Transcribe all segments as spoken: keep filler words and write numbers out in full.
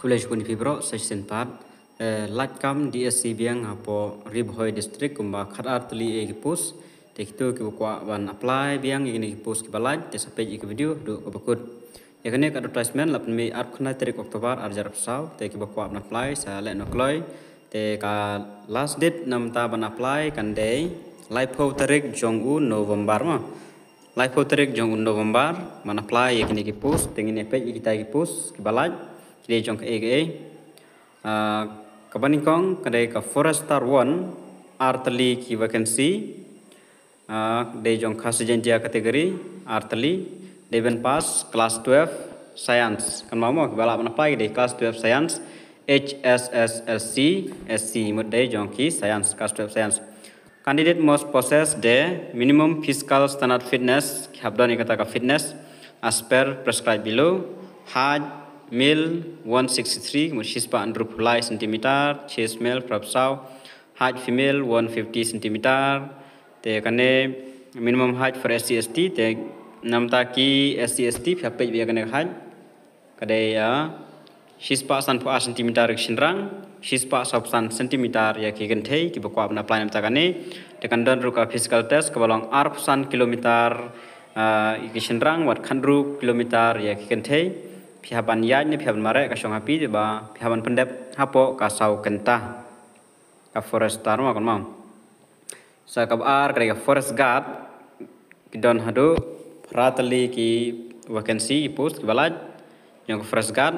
Khublei shibun ïa phi baroh sa shisien pat. Eh, lait kam D S C biang hapoh Ri Bhoi District kumba khatar tylli eh ki post. Te kito kiba kwah ban apply biang ïa kine ki post kiba lait te sa peit ïa ki video haduh kaba kut. Ïa kane ka advertisement la pynmih arphew khyndai tarik October ar hajar arphew saw, te kiba kwah ban apply sa leh noh kloi. Te ka last date namar ban apply kan dei laiphew tarik jong u November mo. Laiphew tarik jong u November ban apply ïa kine ki post, te ngin ïa peit ïa kita ki post kiba lait, ki dei jong kaei kaei. Ah, kaba nyngkong ka dei ka Forester one, ar tylli ki vacancy. Ah, dei jong Khasi Jaintia category, ar tylli, dei ban pass class twelve science. Kynmaw mo, kiba lah ban apply dei class twelve science, H S S S C, S C mut dei jong ki science, class twelve science. Candidate must possess the minimum physical standard fitness, ki hap don ïa kata ka fitness as per prescribed below. Height male one sixty-three, mut shispah hynriewphew lai centimeter, chest male phraphew saw, height female one fifty centimeter. Te kane minimum height for S C S T, te namar ki S C S T phi hap peit ïa kane ka height. Ka dei, ah, shispah sanphew ar centimeter ïa ki shynrang, shispah sawphew san centimeter ïa ki kynthei, kiba kwah ban apply namar kane. Te kan don ruh ka physical test kaba long arphew san kilometer, ah, ïa ki shynrang, wat khathynriew kilometer ïa ki kynthei. Phi hap ban ïaid ne phi hap ban mareh ka shong ha phi, te ba phi hap ban pyndep hapoh ka saw kynta. Ka Forester mo, kynmaw. Sa kaba ar ka dei ka Forest Guard, ki don haduh phra tylli ki vacancy, ki post kiba lait jong ka Forest Guard.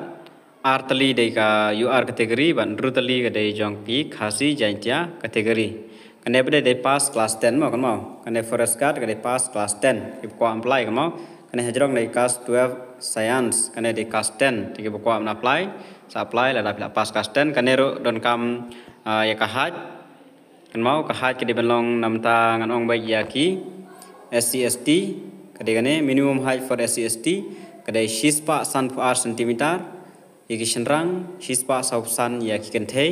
Ar tylli dei ka U R category, bad hynriew tylli ka dei jong ki Khasi Jaintia category. Kane pat dei pass class ten mo, kynmaw. Kane Forest Guard ka dei pass class ten, kiba kwah apply, kynmaw. Kane hajrong dei class twelve science, kane dei class ten, te kiba kwah ban apply sa apply lada phi la pass class ten. Kane ruh donkam, ah, ïa ka height. Kynmaw ka height ka dei ban long namar ngan ong beit ïa ki S C S T, ka dei kane minimum height for S C S T ka dei shispah sanphew ar centimeter ïa ki shynrang, shispah sawphew san ïa ki kynthei.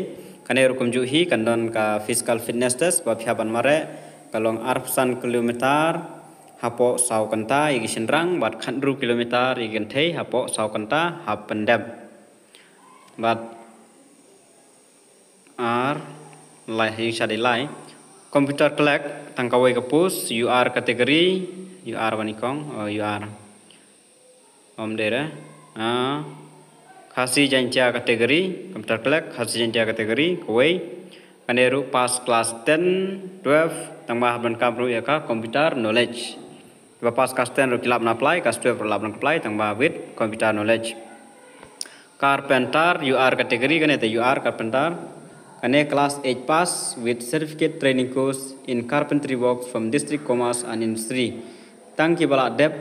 Kane ruh kumjuh hi kan don ka physical fitness test, ba phi hap ban mareh ka long arphew san kilometer hapoh saw kynta ïa ki shynrang, bad khathynriew kilometer ïa ki kynthei hapoh saw kynta hap pyndep. Bad ar lai, ha ïing sha dei lai. Computer clerk, tang kawei ka post, U R category, U R ba nyngkong, oh, U R. Ym dei re. Ah, Khasi Jaintia category, computer clerk, Khasi Jaintia category, kawei. Kane ruh pass class ten, twelve, tang ba hap donkam ruh ïa ka computer knowledge. Kiba pass class ten ruh ki lah ban apply, class twelve ruh lah ban apply, tang ba with computer knowledge. Carpenter, U R category, kane te U R carpenter. Kane class eight pass with certificate training course in carpentry works from District Commerce and Industry. Tang kiba la dep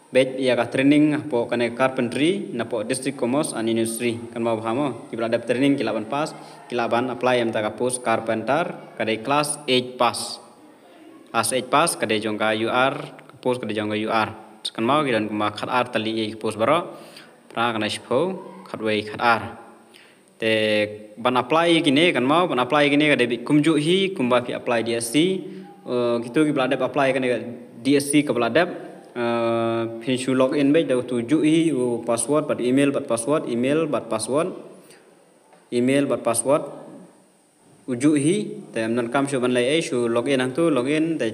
beit ïa ka training hapoh kane carpentry napoh District Commerce and Industry. Kynmaw bha mo, kiba la dep training ki lah ban pass, ki lah ban apply ïa kata ka post carpenter, ka dei class eight pass. Class eight pass ka dei jong ka U R, ka post ka dei jong ka U R. Kynmaw ki don kumba khatar tylli ïa ki post baroh. Phra khyndai shiphew, khatwei khatar. Te ban apply ïa kine, kynmaw, ban apply ïa kine ka dei beit kumjuh hi kumba phi apply D S C. Eh, kito kiba la dep apply kane ka D S C kaba la dep, eh, phin shu log in beit da uto u juh hi u password bad email bad password, email bad password, email bad password. U juh hi, te ym donkam shuh ban leh ei, shu log in hangto, log in, te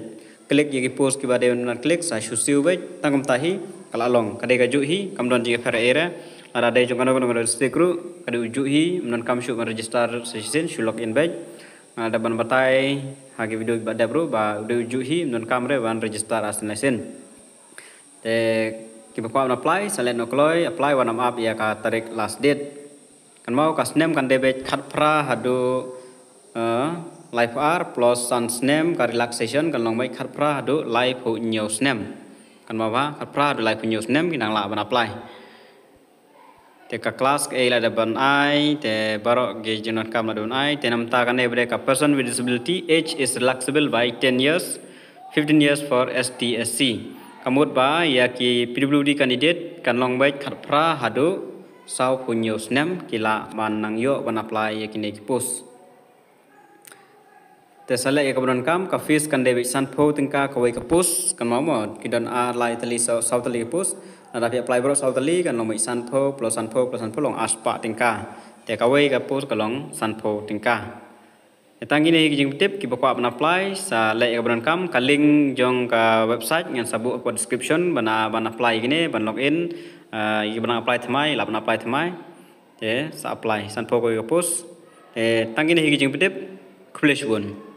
click ïa ki post kiba dei ban click, sa shu siew beit, tang kumta hi ka la long. Ka dei ka juh hi, kam don jingïapher ei re. Lada dei jong kano kano ka district ruh ka dei u juh hi, ym donkam shuh ban register sa shisien, shu log in beit. Lada ban batai ha ki video kiba dep ruh ba u dei u juh hi, ym donkam re ban register ar sien lai sien. Te kiba kwah ban apply sa leit noh kloi, apply wat nam ap ïa ka tarik last date. Kynmaw ka snem kan dei beit khatphra haduh, eh, laiphew ar plus san snem, ka relaxation kan long beit khatphra haduh laiphew hynñiew snem. Kynmaw bha, khatphra haduh laiphew hynñiew snem ki nang lah ban apply. Te ka class kaei la dep ban ai, te baroh ki jingdonkam la dep ban ai, te namar kane ba dei ka person with disability, age is relaxable by ten years, fifteen years for S T, S C. Ka mut ba ïa ki P W D candidate kan long beit khatphra haduh sawphew hynñiew snem ki lah ban nang ïoh ban apply ïa kine ki post. Te sa leh ïa kaba donkam, ka fees kan dei beit sanphew tyngka kawei ka post, kynmaw mo, ki don ar lai tylli saw, saw tylli ka post. Lada phi apply baroh saw tylli kan long mih sanphew plus sanphew plus sanphew long arspah tyngka. Te kawei ka post ka long sanphew tyngka. Te tang kine hi ki jingpyntip, kiba kwah ban apply sa leh ïa kaba donkam, ka link jong ka website ngan sa buh ha ka description, ban, ban apply kine, ban log in, ah, ïa ba nang apply thymmai, lah ban apply thymmai. Te sa apply, sanphew kawei ka post. Te tang kine hi ki jingpyntip, khublei shibun.